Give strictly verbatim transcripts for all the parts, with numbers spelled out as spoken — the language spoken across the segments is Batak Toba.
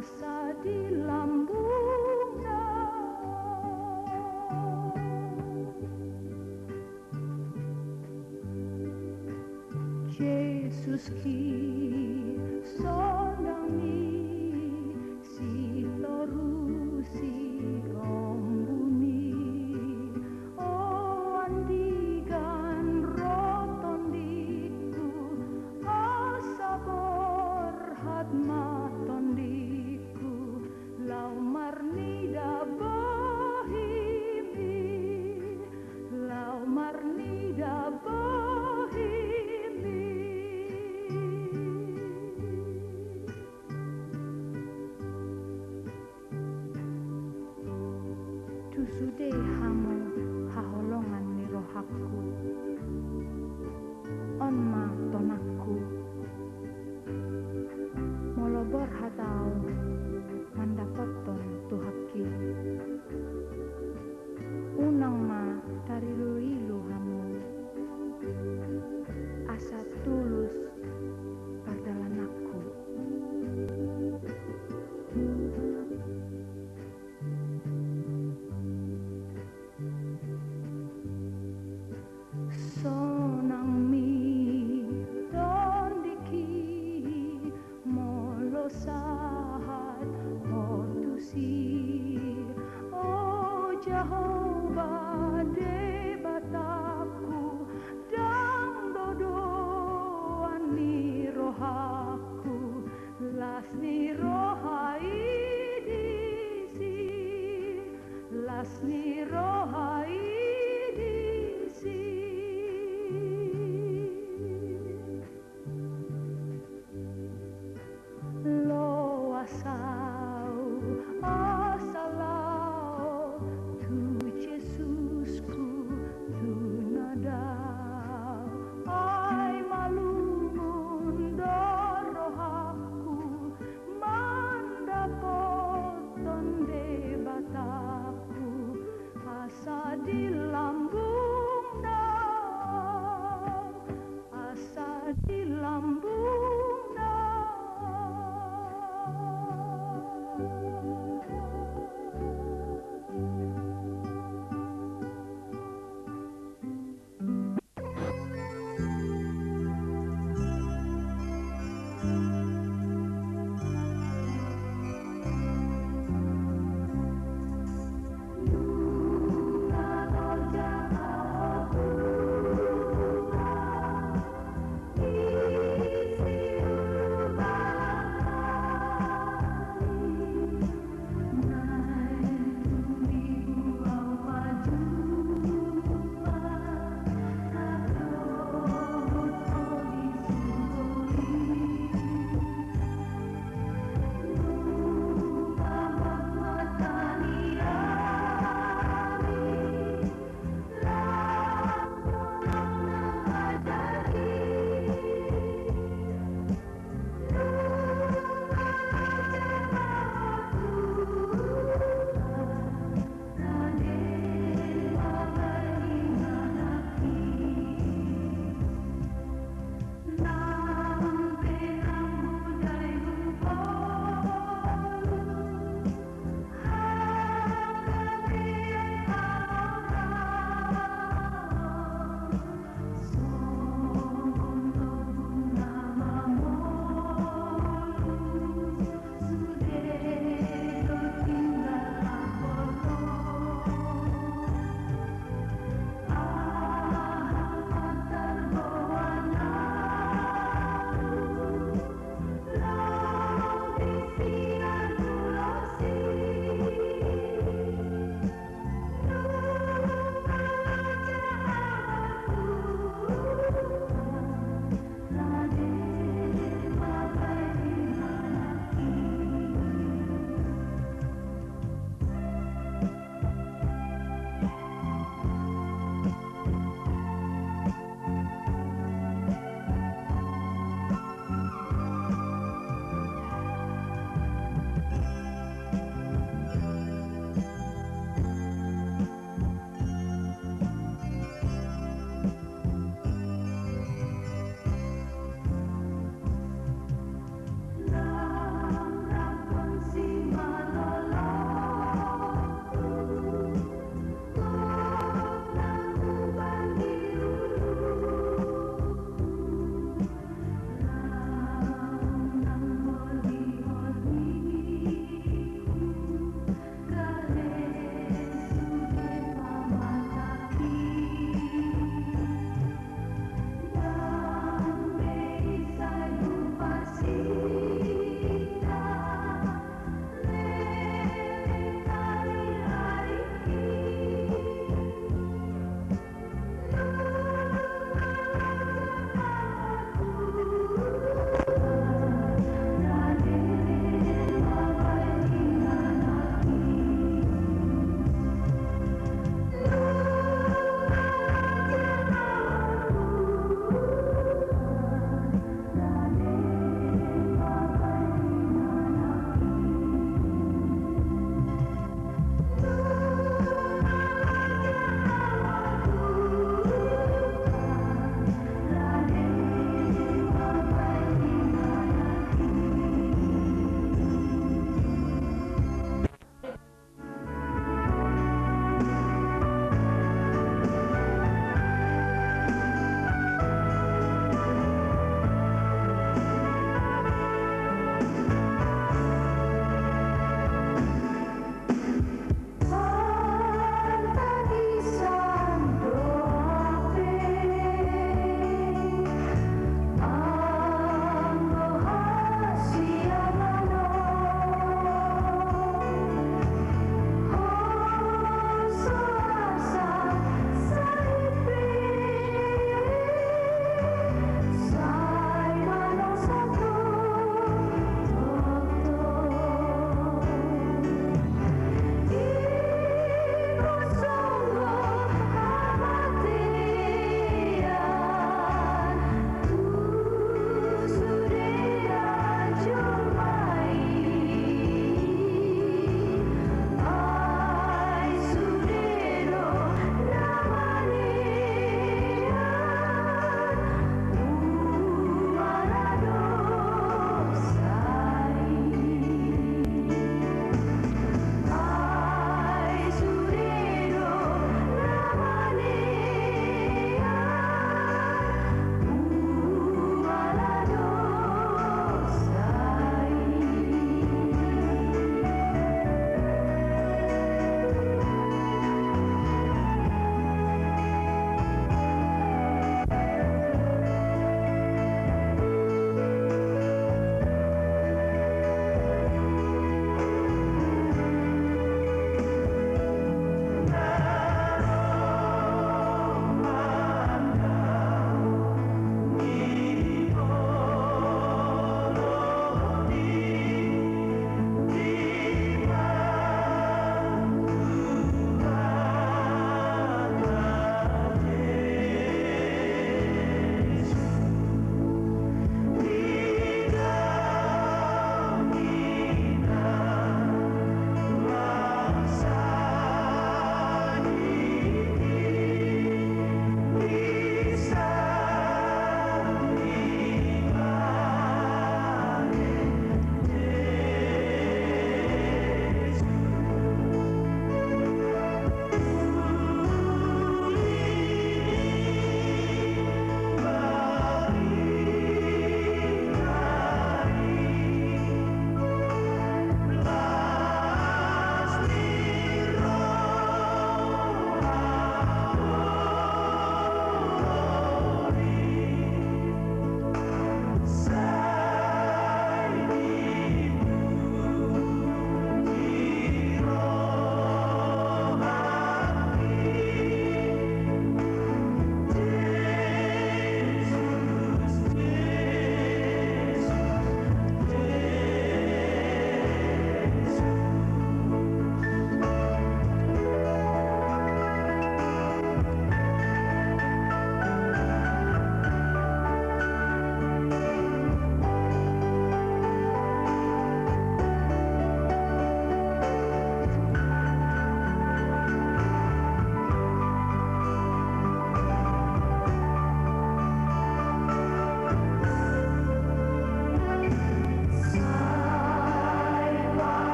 Asa di lambungna. Jesuski, sonangmi, sitorusi ombun i, o andigan ro tondingku, asa borhat ma tondingku, laho marnida bohimi, laho marnida bohimi. Tu sude hamu haholongan ni rohangku. On ma tonangku. Molo borhat ahu mandapothon Tuhanki, unang ma tariluilu hamu, asa tulus pardalananku. Sonangmi tondingki, molo sahat ho tusi, o Jahowa Debatangku, ndang dodoan ni rohangku, las ni roha i disi, las ni roha i disi. Loas ahu asa laho tu Jesusku tu na dao, ai malungun do rohangku mandapothon Debatangku, asa di lambungna, asa di lambungna.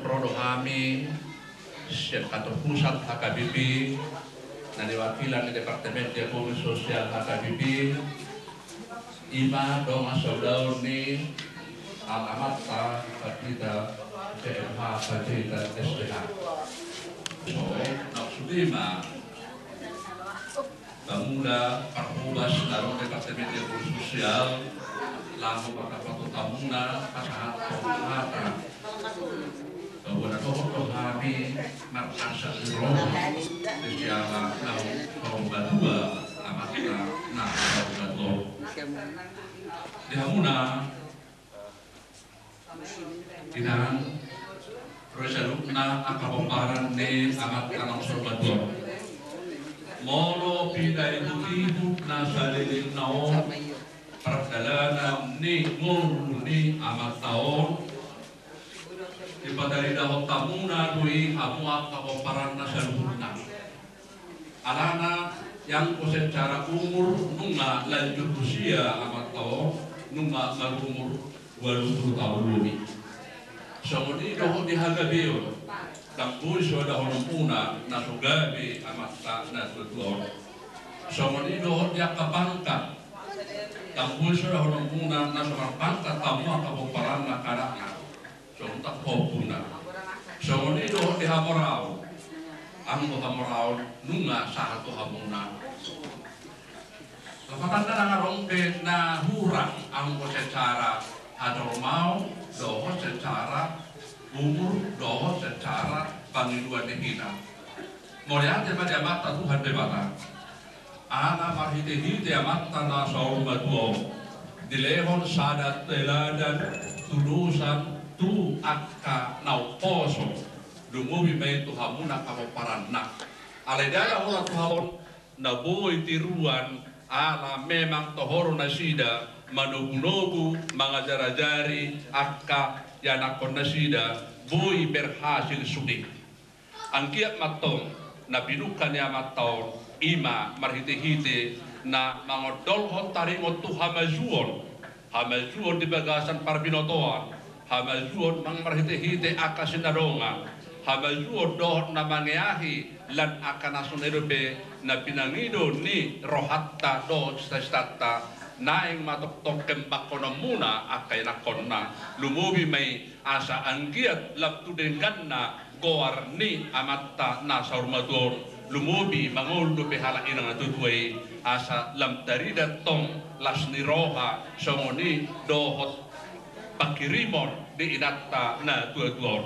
Ro do hami sian kantor pusat H K B P, na diwakilan ni Departemen Diakonia Sosial H K B P, ima dongan saudaon ni amanta Pandita C M H Panjaitan S H. So, maksud ima Pamula parhobas na ro Departemen Diakonia Sosial, laho mangkapasahat hamuna pasahat hata. Bahwa na dohot do hami marhasa ni roha, siala naung parumatua amanta na parumatua. Di hamuna Inang, ro saluhutna angka pomparan ni amanta na saur matua on. Molo pinaihutihut na saleleng na on pardalanan ni ngolu ni amanta on, dipataridahon hamuna do i hamu angka pomparanna saluhutna. Alana, anggo secara umur nunga lanjut usia amanta on, nunga marumur ualu pulu taon lobi. Songon i dohot di hagabeon, ndang boi so dahononmuna na so gabe amanta na tuatua on. Songon i dohot di angka pangkat, ndang boi so dahononmuna na so marpangkat hamu angka pomparanna, anakna. Songon i dohot hamuna. Songon i dohot di hamoraon. Anggo hamoraon nunga sahat tu hamuna. Lapatanna ndang adong be na hurang anggo secara hajolmaon, dohot secara umur, dohot secara pangidoan ni hita. Mauliate ma di Amanta Tuhan Debata. Ala marhitehite amanta na saur matua on, dilehon sada teladan tudosan tu angka na umposo, lumobi ma i tu hamuna angka pomparanna. Alai ndada hona tu hamuna na boi tiruan, ala memang toho do nasida manogunogu mangajarajari angka ianakkon nasida, boi berhasil sude. Anggiat ma antong na pinungka ni amanta on, ima marhitehite na mangondolhon taringot tu hamajuon, hamajuon di bagasan parbinotoan, hamajuon mang marhitehite angka sinadongan, hamajuon dohot na mangeahi lan angka na songon i dope na pinangido ni rohanta dohot sitasitanta, naeng ma tongtong kembangkononmuna angka ianakkonna, lumobi ma i asa anggiat lam tu dengganna goar ni amanta na saur matua on, lumobi mangolu dope halak inang na tuatua i, asa lam tarida tong las ni roha songon i dohot pangkirimon di inanta na tuatua on.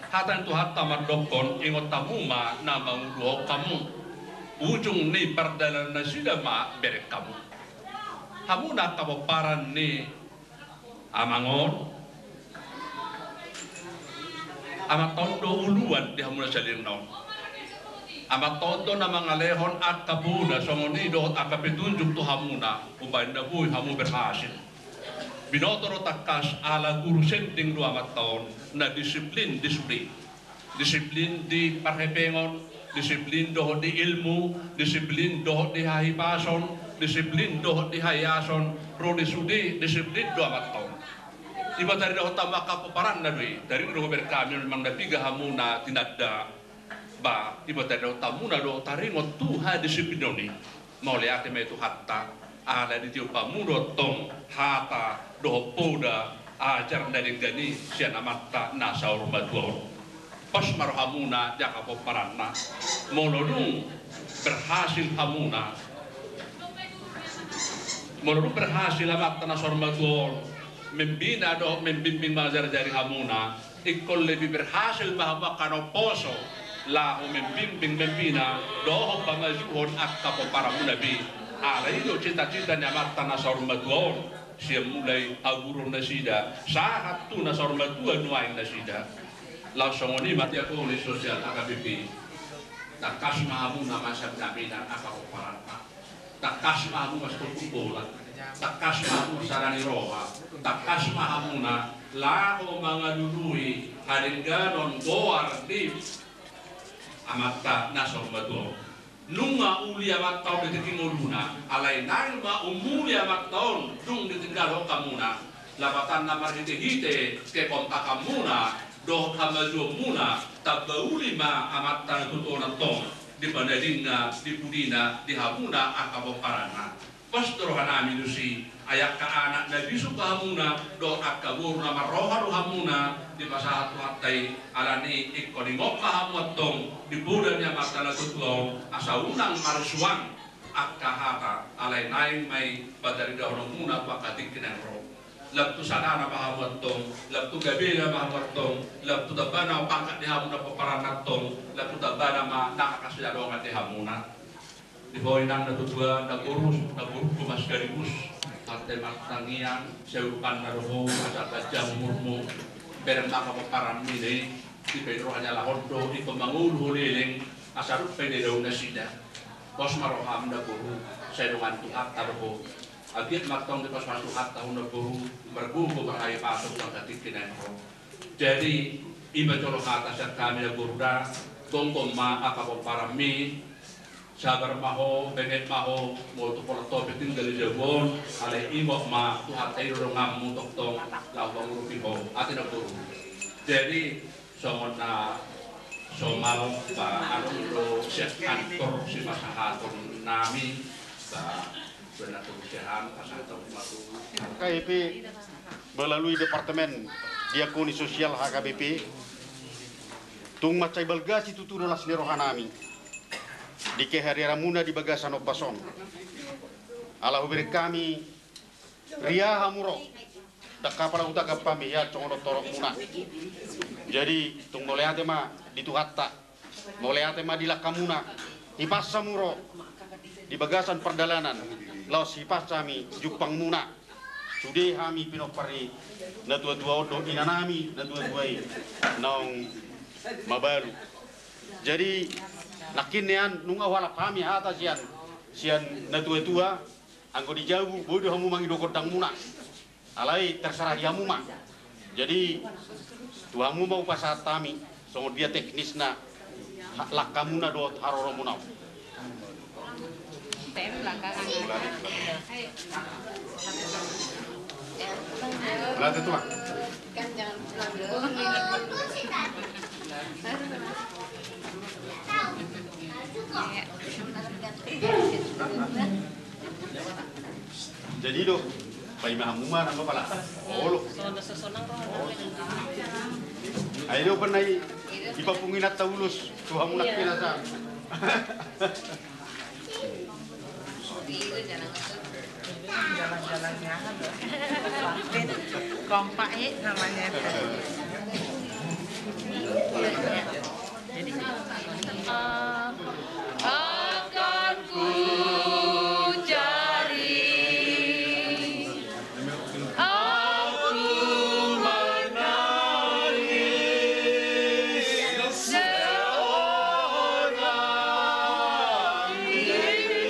Hata ni Tuhanta mandokkon, ingot hamu ma na manguduhon hamu. Ujung ni pardalanan nasida ma bereng hamu. Hamuna angka pomparan ni amang on, amanta on do uluan di hamuna saleleng na on. Amanta on do na mangalehon angka poda songon i dohot angka petunjuk tu hamuna, umbahen na boi hamu berhasil. Binoto do tangkas ala guru sending do amanta on, na disiplin di sude. Disiplin di parhepengon, disiplin dohot di ilmu, disiplin dohot di hahipason, disiplin dohot di haiason, ro di sude disiplin do amanta on. Iba taridahon hamu angka pomparanna do i, taringot do bereng hami on, manang na piga hamu na tinanda. Ba, iba taridahon hamuna do taringot tu hadisiplinon i. Mauliate ma i tu Tuhanta, ala ditiop hamu do tong hata dohot poda ajar na denggan i sian amanta na saur matua on. Pos ma rohamuna di angka pomparanna. Molo dung berhasil hamuna, molo dung berhasil amanta na saur matua on membina dohot membimbing mangajarajari hamuna, ingkon lebih berhasil ma hamu angka na umposo laho membimbing, membina dohot pamajuhon angka pomparanmuna be. Ala i do cita-cita ni amanta na saur matua on, sian mulai haguruon nasida sahat tu na saur matua nuaeng nasida. Laos songon i ma diakonia sosial H K B P. Tangkas ma hamu na masa minaminan angka pomparanna. Tangkas ma hamu masihuthon bola. Tangkas ma hamu sada ni roha. Tangkas ma hamuna laho mangalului hadengganon goar ni amanta na saur matua on. Nunga uli amanta on di tingki ngoluna, alai naeng ma umuli amanta on dung ditinggalhon hamuna. Lapatanna marhitehite kekompakanmuna dohot hamajuonmuna, tamba uli ma amanta na tutu on antong di panadingna, di pudina, di hamuna angka pomparanna. Pos do rohanami tusi, ai angka anak na bisuk ma hamuna dohot angka boru na marroha do hamuna dipasahat Tuhanta i. Alani i ingkon ingot ma hamu antong di poda ni amanta na tutu on asa unang marsuang angka hata, alai naeng ma i pataridahononmuna tu angka tingki na naeng ro. Lam tu sangana ma hamu antong, lam tu gabena ma hamu antong, lam tu tambana ma pangkat di hamuna pomparanna antong, lam tu tambana ma nang angka siadongan di hamuna. Di ho inang na tutu, namboru, namboru ma sekaligus hata martangiang, saurpanna do ho asa panjang umurmu. Bereng ma angka pomparanmi, dipaingot roha ni halak on do ingkon mangolu ho leleng asa rupa i didok nasida. Pos ma roham namboru, sai dongan Tuhanta do ho. Anggiat ma antong dipasupasu Tuhanta ho namboru, margogo marhahipason tu angka tingki na naeng ro. Jadi i ma jolo hata sian hami namboru da, gomgom ma angka pomparanmi. Sabar ma ho, benget ma ho, molo tung holan topik tinggal di jabu on, alai ingot ma Tuhanta i do donganmu tongtong laho mangurupi ho, ate namboru. Jadi songon na somal, ba adong do sian kantor sipasahatonnami, ba benar kebersihan pasahaton ma tu H K B P melalui Departemen Diakoni Sosial H K B P. Tung mansai balga situtu do las ni rohanami di kehariaranmuna di bagasan ombas on. Ala hubereng hami ria hamu ro, dang hapala hutangkap hami ia songon on torokmuna. Jadi tung mauliate ma di Tuhanta, mauliate ma di langkamuna, hipas hamu ro di bagasan pardalanan laos hipas hami jumpangmuna. Sude hami pinompar ni natuatua on dohot inanami natuatua i naung mabalu. Jadi nangkin nian nunga hualap hami hata sian, sian natuatua. Anggo di jabu boi do hamu mangido gondangmuna. Alai terserah di hamu ma. Jadi tu hamu ma hupasahat hami songon dia teknisna langkamuna dohot haroromuna on. Mauliate Tulang. Jadi do, paima hamu ma nang pala. Olo. Ai do pernah i, i papunginan ta ulos tu hamu nangkin asa. Jalan-jalannya apa tuh? Kompak ya namanya itu. Jadi akan ku cari. Aku menangis seorang diri.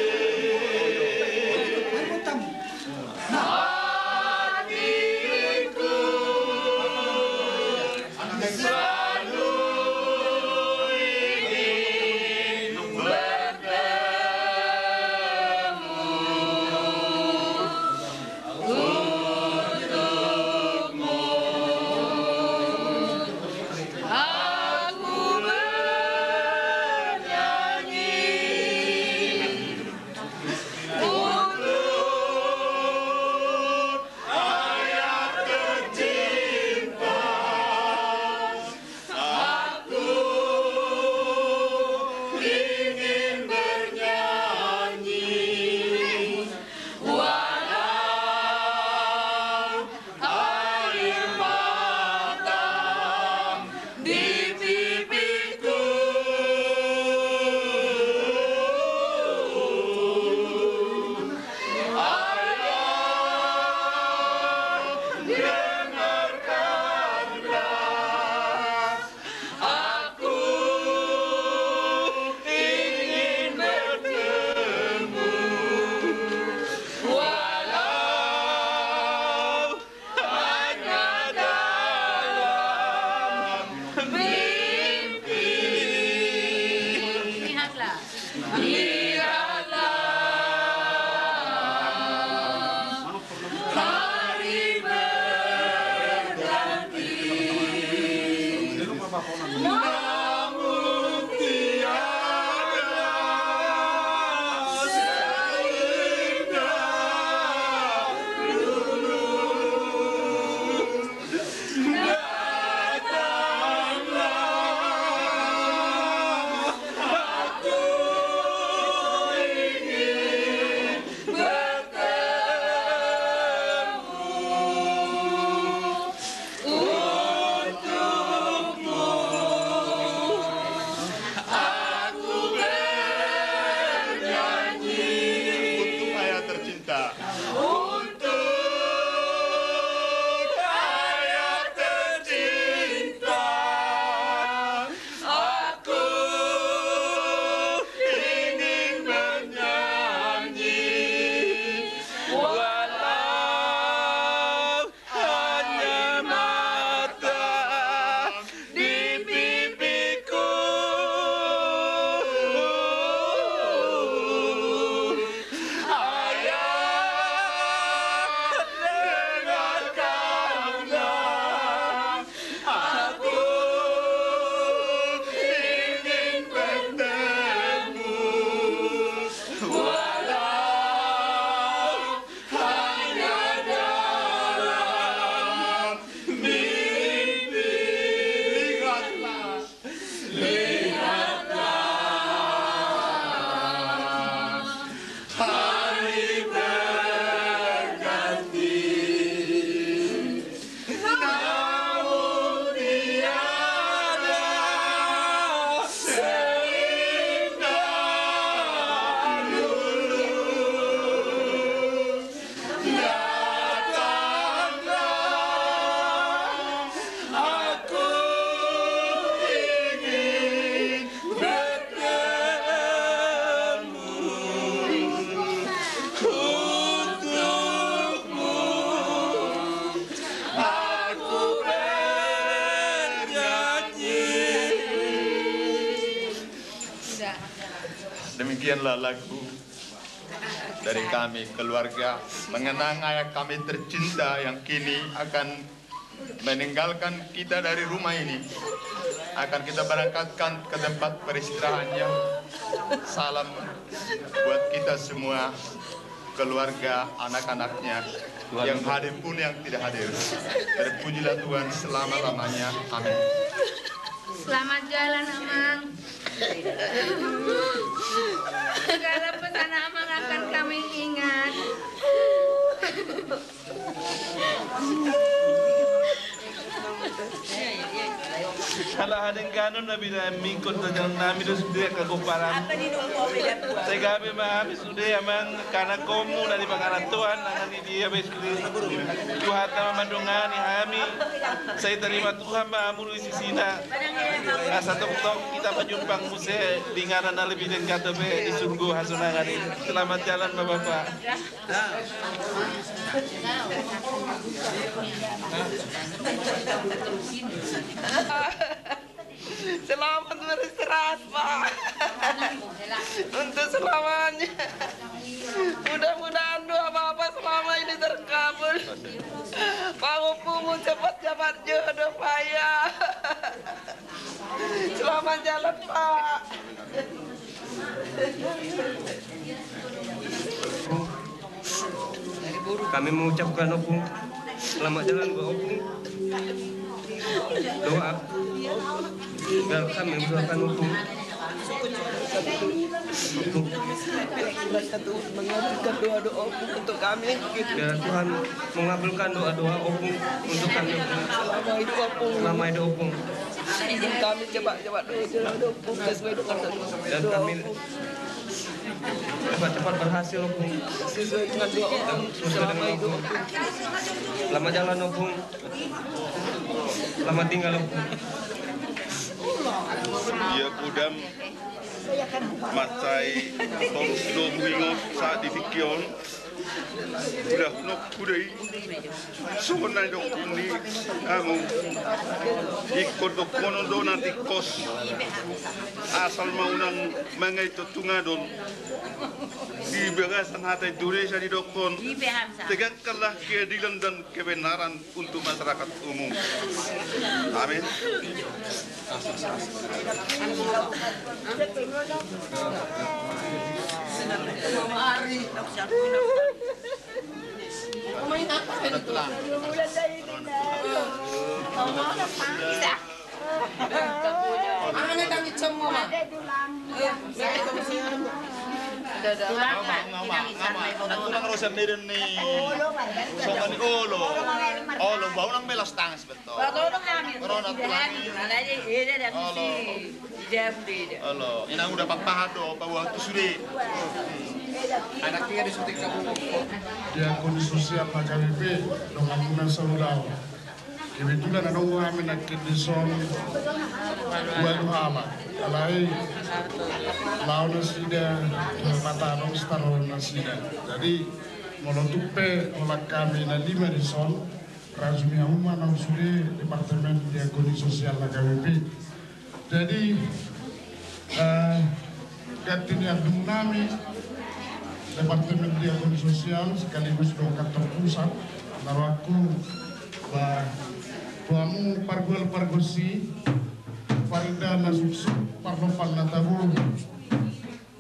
Hatiku selalu ingin bertemu. Untukmu aku bernyanyi, untuk ayah tercinta. Aku ingin bernyanyi, walau air mata di pipiku. Ayah, dengarkanlah. Aku ingin bertemu, walau hanya dalam mimpi. Lihatlah. Lihatlah, hari berganti. Lagu dari kami keluarga mengenang ayah kami tercinta yang kini akan meninggalkan kita dari rumah ini. Akan kita berangkatkan ke tempat peristirahatnya. Salam buat kita semua, keluarga, anak-anaknya, yang hadir pun yang tidak hadir. Terpujilah Tuhan selama-lamanya. Amin. Selamat jalan, Amang. Segala pesan Amang akan kami ingat. Ala hadengganon na binahen mi, ingkon tajalang nami do sude angka pomparanmu. Sai gabe ma hami sude, Amang, angka anakkonmu na di pangarantoan, nang na di dia be sude. Tuhanta ma mandongani hami. Sai tarima Tuhan ma hamu di sisina. Asa tongtong hita pajumpang muse di inganan na lebih denggan dope di surgo hasonangan i. Selamat jalan ma, Bapa. Selamat beristirahat, Pak. Untuk selamanya. Mudah-mudahan doa Bapak selama ini terkabul. Pahompumu cepat dapat jodoh, Pak, ya. Selamat jalan, Pak. Kami mengucapkan, Ompung, selamat jalan buat Ompung. Doa dan kami mengucapkan, Ompung. Ompung. Mengajukan doa-doa, Ompung, untuk kami. Biar Tuhan mengabulkan doa-doa, Ompung, untuk kami, Ompung. Selama hidup, Ompung. Selama hidup, Ompung. Kami cepat-cepat doa, doa, Ompung, sesuai dengan doa, Ompung. Dan kami cepat-cepat berhasil, Ompung. Sesuai dengan doa, Ompung. Sesuai dengan doa, Ompung. Selamat jalan, Ompung. Selamat tinggal, Ompung. Ia godang mansai tong sidomu ingot saat di tingki on. Sudah nok kudai. Songon na didok ni hamu, ingkon dohonon do na tingkos. Asal ma unang mangaito tungadon. Di bagasan hata Indonesia didokhon, tegakkanlah keadilan dan kebenaran untuk masyarakat umum. Amin. Tulang, tulang rosen ni den ni. Songon i olo. Olo, bau nang melas tangan. Betul. Olo, olo, kami. Olo, olo, tulang. Olo. Olo. Inang uda papahat do, pabuat tu sude. Anak tiga di sutik kamu. Diakon sosial H K B P, donganmuna saulaon. Kebetulan adong hami nangkin dison ualu halak. Alai laho nasida, mata adong sitaronon nasida. Jadi molo tung pe holan hami na lima dison, rajumi hamu ma na sude Departemen Diakoni Sosial H K B P. Jadi, eh, ganti ni anduhunami, Departemen Diakoni Sosial sekaligus do kantor pusat, na rohangku, ba, tu hamu pargual pargonsi, parindahan na suksuk, parlompan na tabo.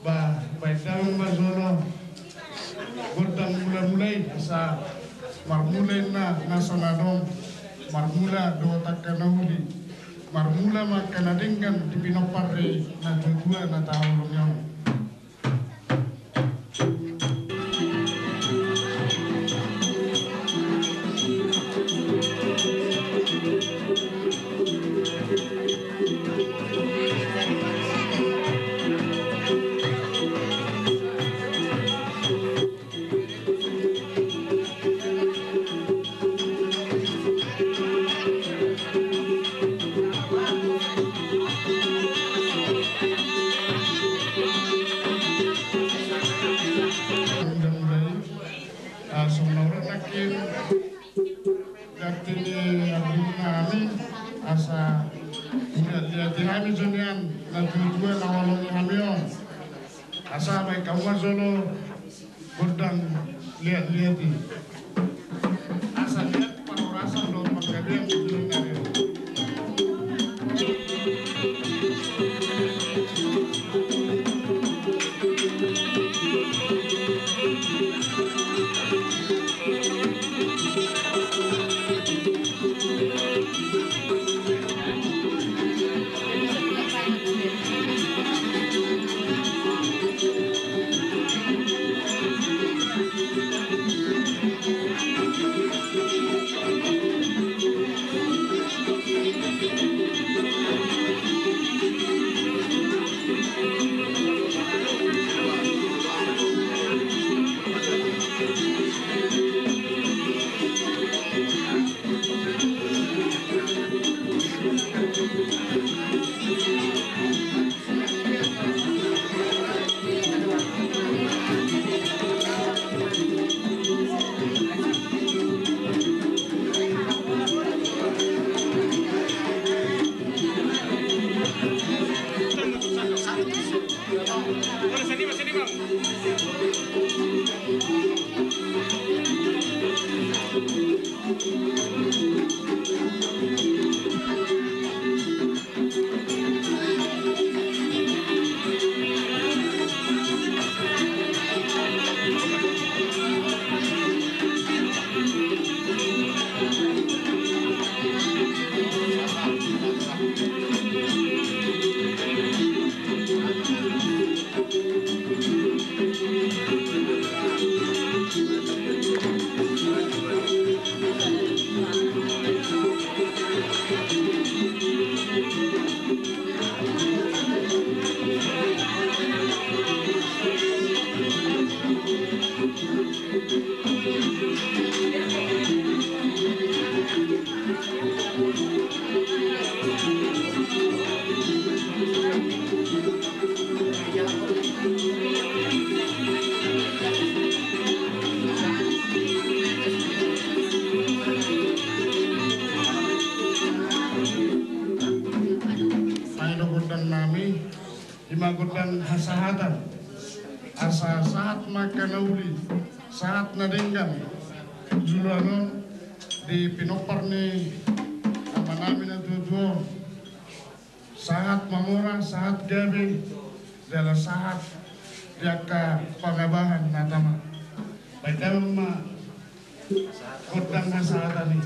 Ba, baen damang ma jolo gondang mulamula i, asa marmula inna nasa na adong, marmula dohot angka na uli, marmula ma angka na denggan di pinompar ni natuatua na tahaholongi on. Songon na hurang nangkin. Ganti ni anduhunami, asa mauliate hami jo nian natuatua na holongi hami on. Asa Hamu ma jolo gondang liat-liat i. Asa liat parhorasan dohot panggabean di jolo ni ari on. Baen do gondang nami, ima gondang hasahatan. Asa sahat ma angka na uli, sahat na denggan joloan on di pinompar ni amanami na tuatua on. Sahat mamora, sahat gabe, jala sahat di angka pangabahan na tama. Baen damang ma gondang hasahatan i.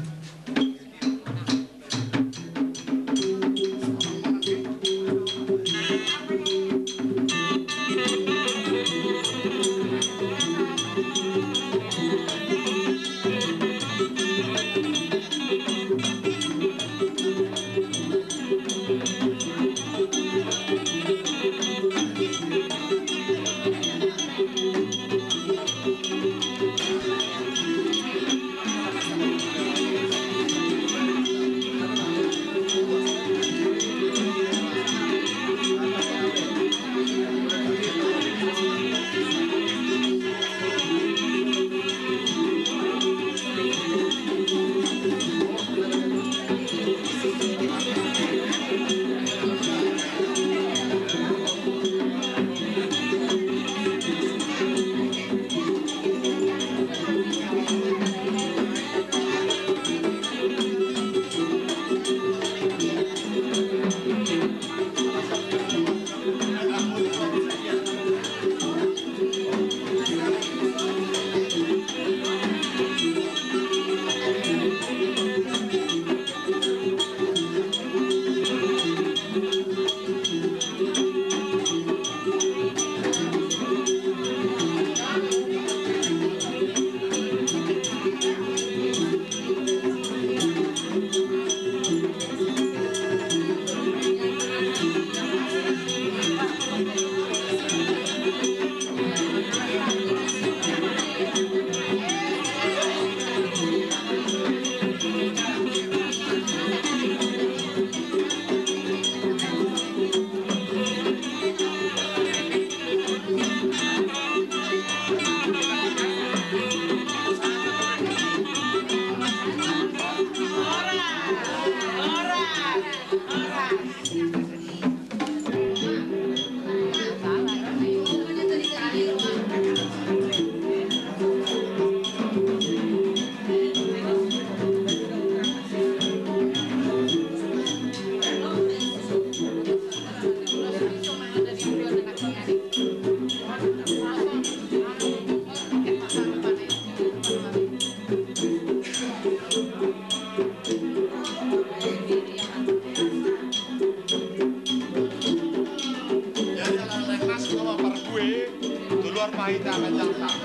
Tuluar ma hita manjangkang.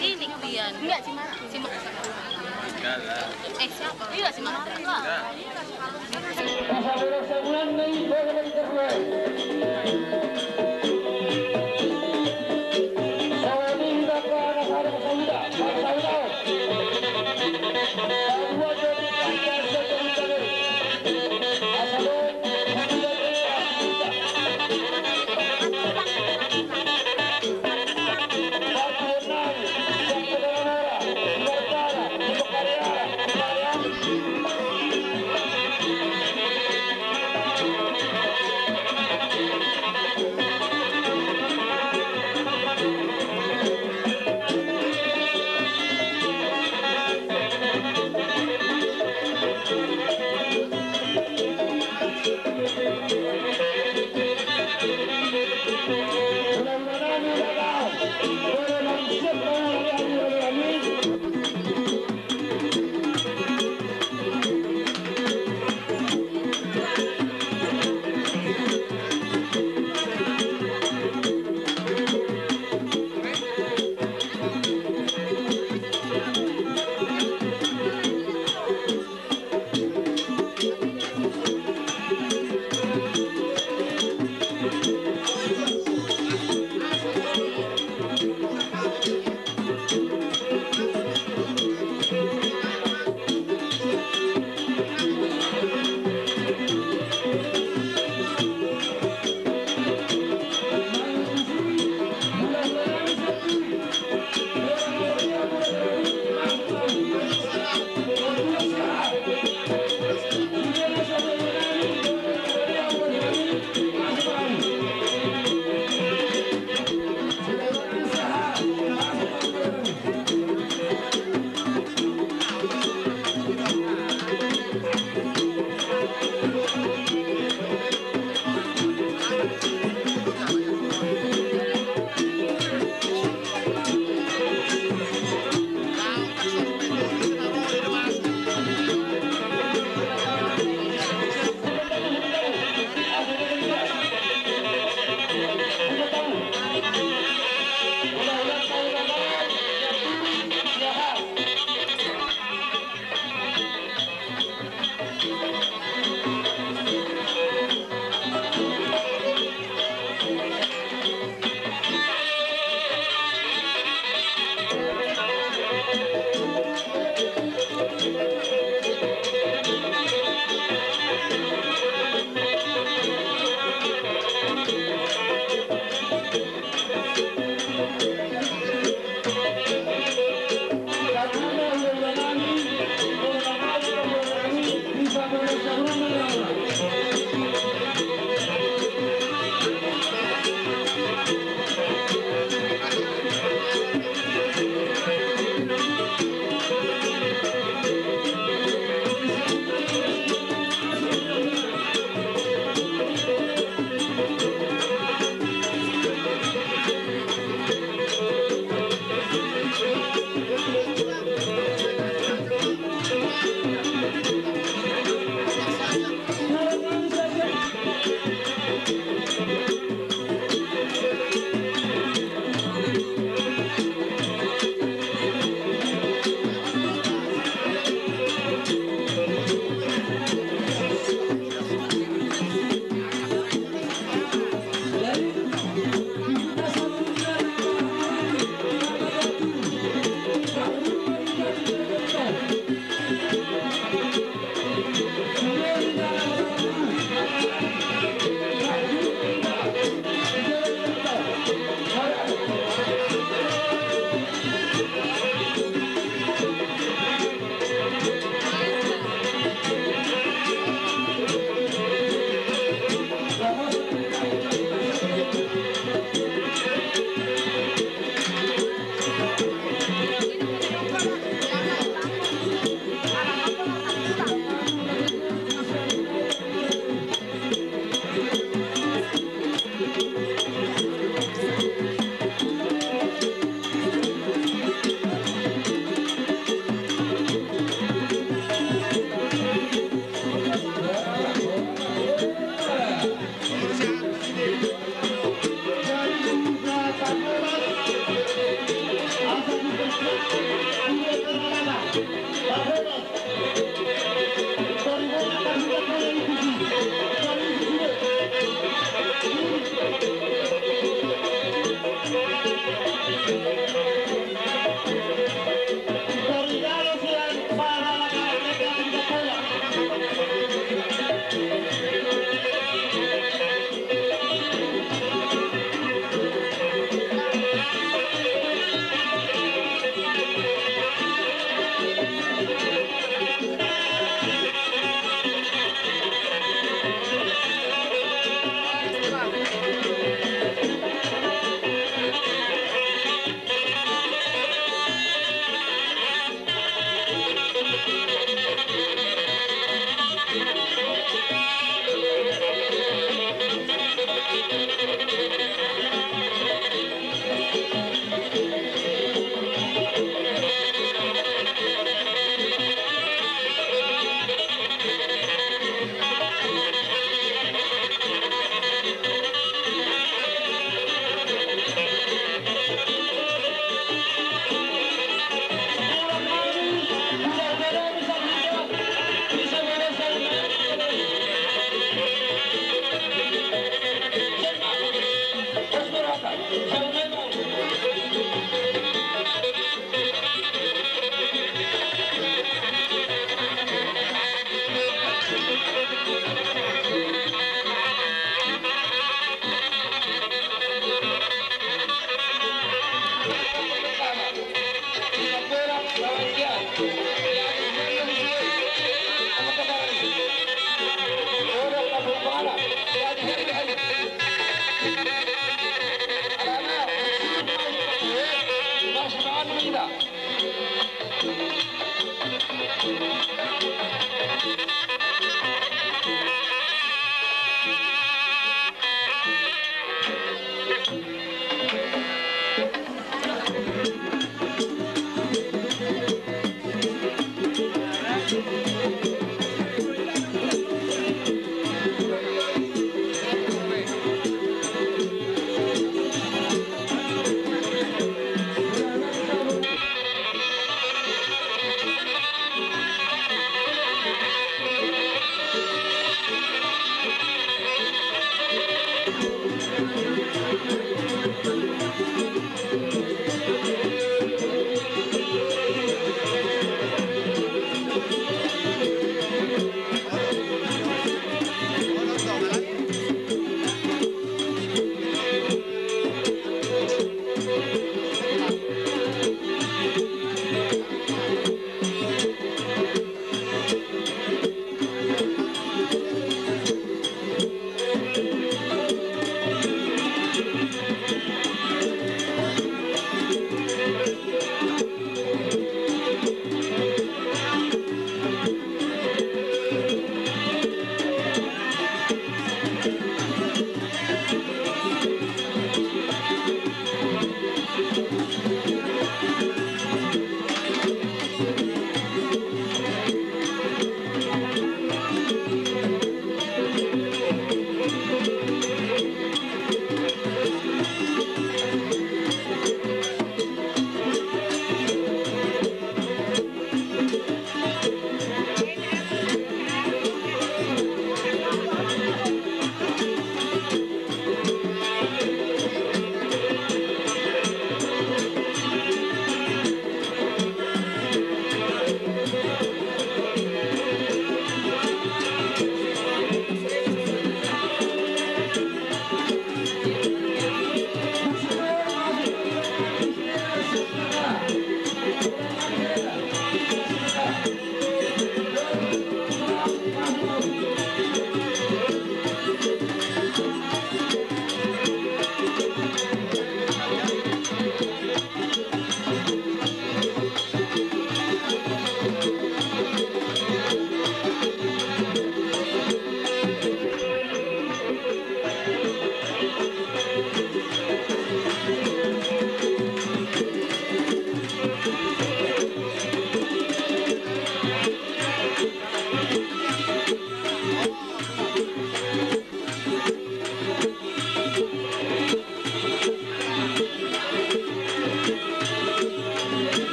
Sini, Pian. Enggak, si Mara. Si Ma-, eh, siapa? Iya, si Mara.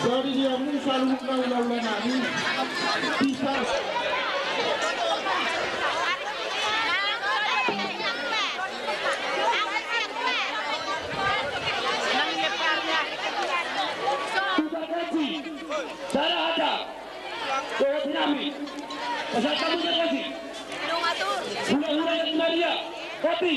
Jadi dia mung selalu mengaula-ula nami. Bisa. Tuba gaji. Cara ada. Tuba gaji. Pasal kamu gaji. Hula-hula yang Maria. Kopi.